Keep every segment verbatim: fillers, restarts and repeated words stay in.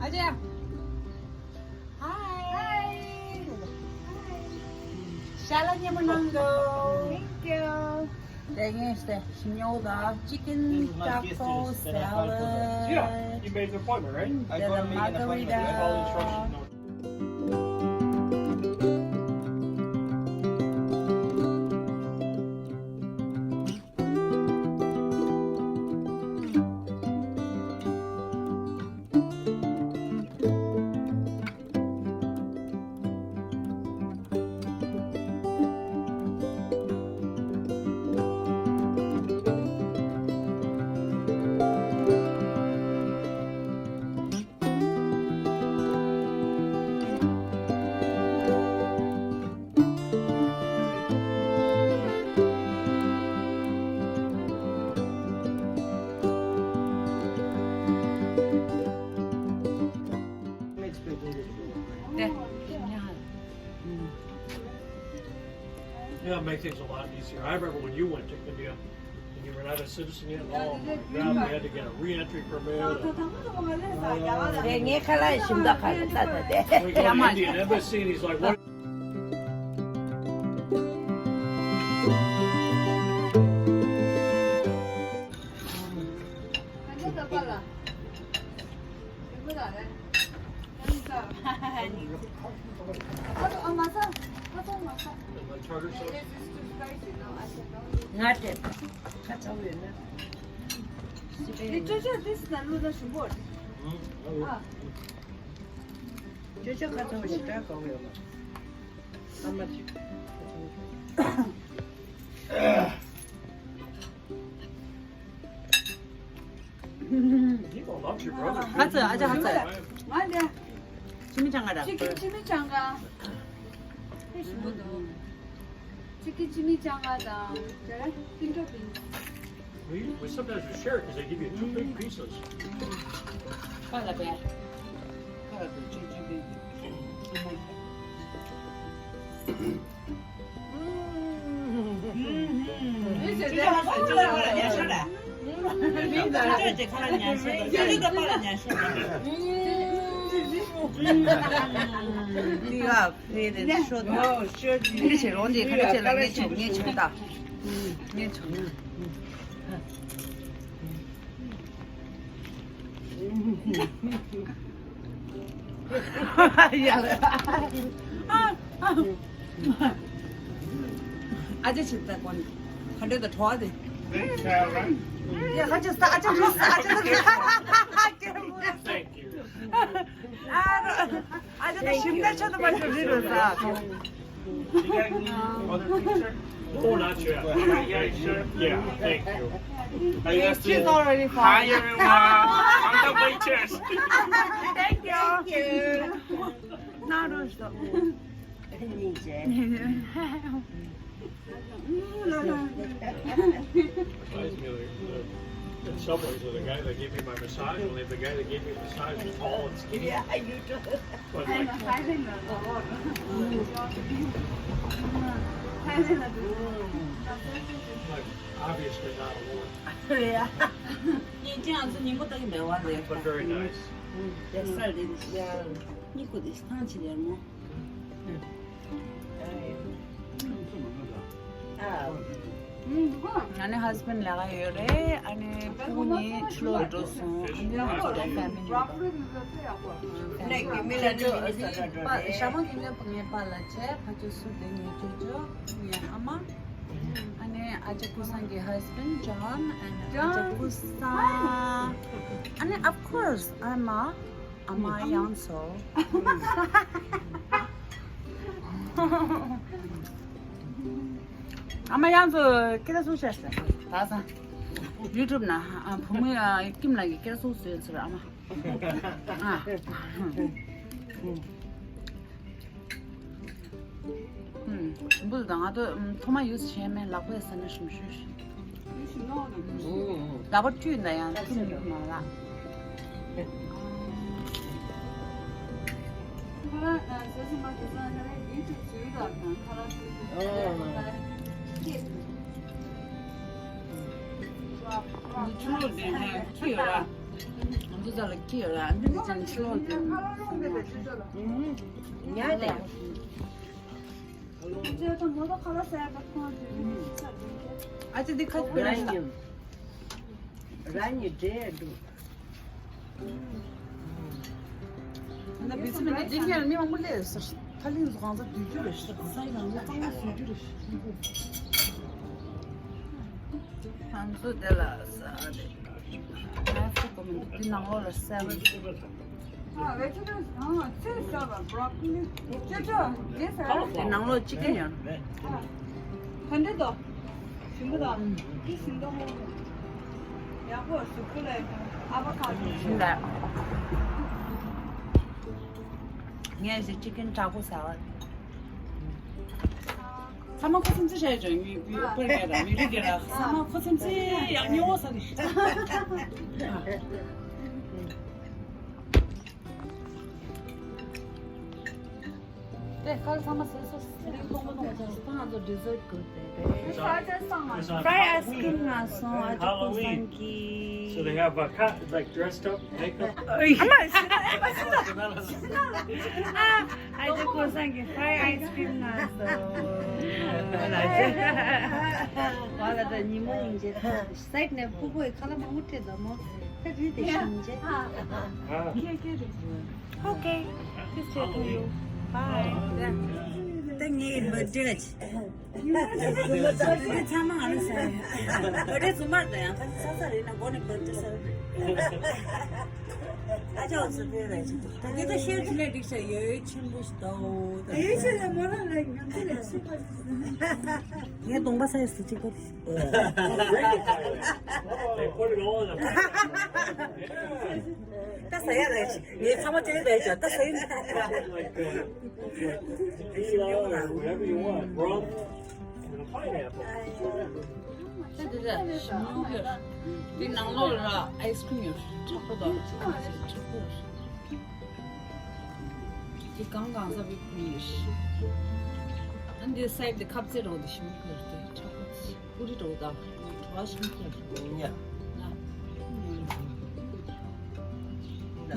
Hi. Hi. Hi. Shalom, Nyamunango. Thank you. Thank you. Chicken taco salad. Yeah, you made an appointment, right? I got to make an appointment. Margarita. All instructions. Yeah, it makes things a lot easier. I remember when you went to India, and you were not a citizen yet. Oh my God, we had to get a re-entry permit. And ངས་ཁ་ལག་ཞིམ་ད་ཁ་ལག་ད་ད་དེ། We go to Indian embassy, and he's like, "What?" ང་དེ་ཁ་ཚ་བོ་ཡོད་ན། ཅོ་ཅོ་དེ་སི་ན་ལུ་ན་ཞུ་བོ། ཨ། ཅོ་ཅོ་ཁ་ཚ་བོ་ཞིག་ད་ག་བོ་ཡོད་མ། ཨ་མ་ཅིག་ཁ་ཚ་བོ། ཁ་ཚ་ཨ་ཅག་ཁ་ཚ། ང་འདི། ཅི་མི་ཅང་ག་ར། ཅི་ཀི་ཅི་མི་ཅང་ག། ཧེ་ཞིམ་པོ་འདུག་ཅི་ཀི་ཅི་མི་ཅང་ག་དང་། དེ་ར་པིན་ཀྲོ་པིན། We, we sometimes we share it because they give you two big pieces. ཁ་ལ་པེ། ཁ་ལ་པེ་ཅི་ཅི་པེ། ཨ་ཅེ་ཆིབས་ད་གོན། ཁ་འདྲེ་ད་ཁྲོ་བ་དེ། ཡ་ཁ་ཅེ་ས་ཨ་ཅེ་ཆིབས་ས་ཨ་ཅེ་ད། Thank you. ཨ་ཅེ་ད་ཞིམ་ད་ཆོ་ད་མ་ཆོ་རི་རོ་ས། You got any other picture? Oh, not yet. Yeah, thank you. She's already fine. Hi, everyone. I'm the waitress. Thank you. Thank you. ན་རོ་ཞོ། Reminds me of the, the, the subways where the guy that gave me my massage, only the guy that gave me a massage was tall and skinny. Yeah, you do. But like, like, obviously not a woman. Yeah. But very nice. Yeah. ཨ་ནི་ཧས་བྷེན་ལ་ག་ཡོད་རེད། ཨ་ནི་ཕྲུ་གུ་གཉིས་ཕྱི་ལོགས་འགྲོ་སོང་། ཨ་ནི་ང་ཚོ་ཕེ་མི་ལི་ཞྭ་མོ་གི་ངའི་ངའི་པཱ་ལགས་བྱས། ཕ་ཆོས་སུ་དེ་ངའི་ཅོ་ཅོ་ངའི་ཨ་མ། ཨ་ནི་ཨ་ཅེ་ཀུ་སང་གི་ཧས་བྷེན་ཇོན། ཨ་ནི་ཨ་ཅེ་ཀུ་སང་། ཨ་ནི་of course ཨ་མ། ཨ་མ་ཡང་ཚོ། ཨ་མ་ཡང་ཚོ་སྐད་ཆ་གསུང་ཤེས་ཟེར། ད་ས་ཡུ་ཊུབ་ན་ཨ་བུ་མོ་ཡ་ཀིམ་ལགས་ཀྱིས་སྐད་ཆ་གསུང་ཟེར་ཟེར་ཨ་མ། ཨ། ཨུམ། འབུལ་དང་ང་ཚོ་ཐོག་མ་ཡུས་བྱས་མེད། ལག་པས་ཟ་ན་ཞིམ་ཤོས་ཤིག་ལག་པ་བཀྲུས་ན་ཡང་ཐུམ་མ་ལ། ཆུ་ལོ་ནས་ནས་ཆུ་ཡོད་ར། ང་ཚོ་ ལ་ཁྱི་ཡོད་ལ་འདི་ཅན་ཆི་ལོ། ཉལ་ཏེ། ཨ་ཅེ་འདི་ཁ་ཅིག་ར་ཉི་ར་ཉི་འདྲེ་འདུག་ན་བི་སི་མི་འདི་འདི་ངས་མི་མང་པོ་སླེབས་ཟེར། ཐ་ལིང་སུ་གང་ས་བསྡུས་རྒྱུ་རེད་ཤག་གང་ས་ཡིན་ན་ངས་གཙང་མ་བཟོ་རྒྱུ་རེད་ཤག་ང་ཚོ་དེ་ལ་ས་རེད། ང་ཚོ་གོ་མི་འདུག་འདི་ནང་ལོགས་ལ་ས་རེད། ཨ་ཝེ་ཅི་ཊར་ཨ་ཚོས་ཟ་བ་བྷྲོ་ཀོ་ལི་ཅོ་ཅོ་འདི་ཟ་རེད། འདི་ནང་ལོགས་ཅི་ཀིན་ཡོད། ཨ་ཧན་ཌེ་དོ། ཞིམ་པོ་དང་། འདི་ཞིམ་མདོག་མོ། ཡག་པོ་གཟུགས་པོ་ལ་ཨ་བ་ཁ་ཞིམ་ལ། ངས་ཞིག་ཅི་ཀིན་དྲག་པོ་ཟ་བ། ཚང་མ་ཁོ་སེམས་ཚེ་བྱས་ཀྱང་མི་མི་པར་གས་ར་མི་རིགས་གས་ར་ཚང་མ་ཁོ་སེམས་ཚེ་ཡག་ཉོ་བ་ཟ་ནི། དེ་ཁ་ཚང་མ་ཟས་སོ་སི་ལིང་ལོང་མ་ལོང་བྱས་སོ་ང་ཚོ་ཌི་ཟར་དགོས་ཏེ་རེད། Fry ice cream ང་སོང་ཨ་ཅོ་ཀོ་སང་གི So they have a cat like dressed up makeup. ཨ་ཅོ་ཀོ་སང་གི་fry ice cream ང་སོང་། ཨ་ལ་ཅེ། ང་ལ་ད་ཉིན་མོ་ཉིན་བྱེད་ད་སའིཌ་ནས་ཕུ་བོའི་ཁ་ལ་མང་པོ་སྤྲད་ད་མོ། ད་རི་དེ་ཤིང་བྱེད། ཨ། ཁྱེད་ཁྱེད་རེད། Okay. This is to you. Bye. ད་ངའི་བར་ཌེ་ལ་ཆེ། ཚང་མ་ང་ལ་ཟེར། བར་ཌེ་རྫུན་མ་རེད་ཡང་ཁ་ས་ས་རེད་ན་མགོ་ནས་བར་ཌེ་ཟེར། ཨ་ཅག་ཚོ་དཔེ་རེད། ད་འདི་ད་ཤེར་བྱེད་ལས་འགྲིག་ཤག་ཡོད་ཆེན་པོ་ཞིག་ད་འོ་ད། ཡོད་ཆེ་ལ་མོ་རང་ལ་ང་ཚོ་ལ་ཤེས་པ་རེད། ངའི་གདོང་པ་ས་ཡོད་སུ་གཅིག་པ་རེད། They put it all in the ད་ཟ་ཡ་རེད། ངས་ཚང་མ་དེ་རེད་ཅག་ད་ཟ་ཡིན། Eat all or whatever you want, bro. With a pineapple. ད་དེ་ད་ཞིམ་ཉུང་ཡོད། དེ་ནང་ལོགས་ལ་ཨའི་སི་ཁི་རིམ་ཡོད། དྲག་པོ་དང་དྲག་པོ་ཡོད། དེ་གང་གང་ས་བི་ཁུ་ཡོད། ཨ་འདི་སའིཌ་དེ་ཁབ་ཚེ་རོ་དེ་ཞིམ་ཡོད་དེ་དྲག་པོ་དེ། ཀུ་རི་འགྲོ་དང་གྲོ་བ་ཤིང་ཐལ་ཉ། ན།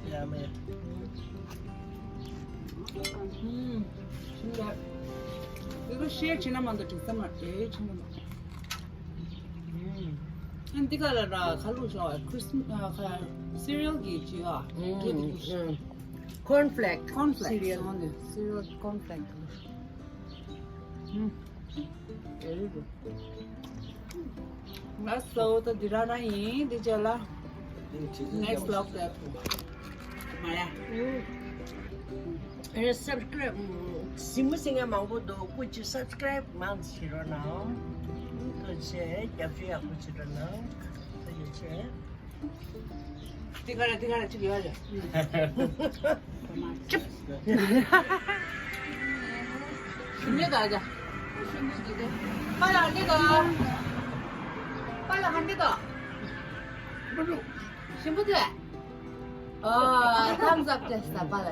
ཡ་མེ། ཤིང་རྟ། དེ་ཚོ་ཤེར་བྱེད་ན་མ་གཏོགས་འགྲིག་ས་མ་རེད་ཆུང་མ། ཨ་འདི་ག་ལ་ར་ཁ་ལུག་ཤོག་ཁྲིས་མ་ཁ་སི་རི་ཡལ་གྱི་ཅི་ཡ། Corn flake. Corn flake. སི་རི་ཡལ་ཧོ་ནི་སི་རི་ཡལ་corn flake. ལགས་སོ། ད་འདི་རང་རང་ཡིན། འདི་རྗེས་ལ་next vlog དེ་ཐུག་མ་ཡ། ཨེ་སབ་སི་ཀ་རའིབ་གཟིགས་མོ་བྱེད་མཁན་མང་པོ་འདུག་སྐུ་མཁྱེན་སབ་སི་ཀ་རའིབ་མང་ཙམ་བྱེད་རོགས་གནང་། ཐུགས་རྗེ་ཆེ། རྒྱབ་སྐྱོར་ཡག་པོ་བྱེད་རོགས་གནང་། ཐུགས་རྗེ་ཆེ། དེ་ག་རེ་དེ་ག་རེ་ཅིག་ཡོད་རེད། ཅིབ། ཞུ་མེད་ད་ཅ། ཞུ་མེད་དེ་དེ། པ་ལ་འདི་དང་། པ་ལ་ཧན་འདི་དང་། ཞིམ་པོ་དེ། ཨ། thumbs up བྱས་ས་པ་ལ།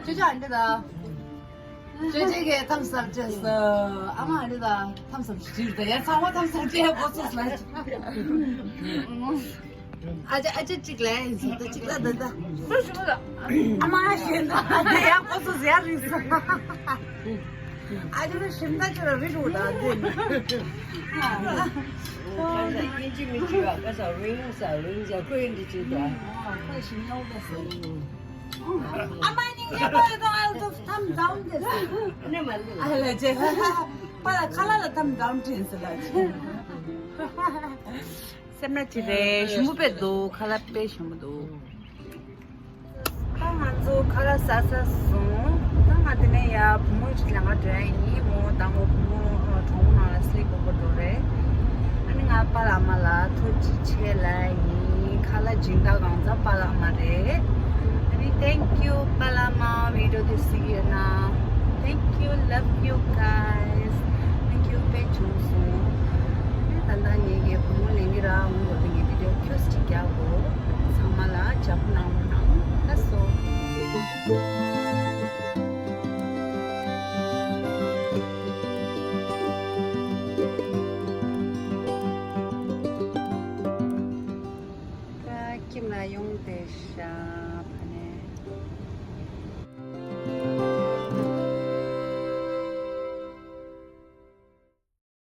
ཅོ་ཅོ་འདི་དང་། ཅོ་ཅོ་གིས་thumbs up བྱས་ས། ཨ་མ་འདི་དང་thumbs up ཞིག་ད་ཡ་ཚང་མ་thumbs up བྱས་པོ་སོ་སོ་ལ། ཨ་ཅེ་ཨ་ཅེ་གཅིག་ལ་ཡིན་ཟེར་ད་གཅིག་ལ་ད་ད། ཁོ་ཞུ་གི་ད། ཨ་མ་ཞེས་ད་ད་ཡང་ཁོ་ཚོ་ཟེར་རིགས་ས། ཨ་ཅེ་ལ་ཞིམ་ད་ཅེ་ལ་རིགས་འོ་ད་འདི། ཁ་ས་ཡིན་གཅིག་མིན་གཅིག་ལ་ཁ་ས་རིང་ས་རིང་ས་ཁོ་ཡིན་འདི་གཅིག་ད། ཁོ་ཞིམ་ཡོང་ད་ཟེར། ཨ་མ་སྙིང་རྗེ་པ་ཡོད་དང་ཨལ་ཏོ་thumbs down དེ་ཟེར། ཨ་ནེ་མ་ལུ། ཨ་ལ་ཅེ། པ་ལ་ཁ་ལ་ལ་thumbs down དྲན་ཟེར་ལ་ཅེ། སེམས་ན་ཅི་རེད་ཞིམ་པོ་དཔེ་འདུག་ཁ་ལག་དཔེ་ཞིམ་པོ་འདུག་ད་ང་ཚོ་ཁ་ལག་ཟ་ཟ་སོང་། ད་ང་དེ་ནས་ཡ་བུ་མོ་ཞིག་ལ་ང་འགྲོ་ཡ་ཡིན། མོ་དང་བོ་བུ་མོ་གྲོང་ཁོ་ནང་ལ་སླེབས་དགོས་པ་འགྲོ་རེད། ཨ་ནི་ང་པ་ལགས་མ་ལགས་ཐུགས་རྗེ་ཆེ་ལབ་ཡིན། ཁ་ལག་སྦྱིན་བདག་གང་ཚ་པ་ལགས་མ་རེད། ཨ་ནི་thank you པ་ལགས་མ་video དེ་གཟིགས་ཡོད་ན། Thank you, love you guys. Thank you དཔེ་བྱུང་སོང་། ད་ལྟ་ངེད་ཀྱི་བུ་མོ་ལེན་གྱི་ར་འོང་དགོས་པའི་ངའི་video ཁྱོད་ཅིག་རྒྱག་གོ་ཚང་མ་ལ་ལྕགས་པོ་གནང་རོགས་གནང་། ལགས་སོ། ཁྱིམ་ལ་ཡོང་བསྡད་ཤག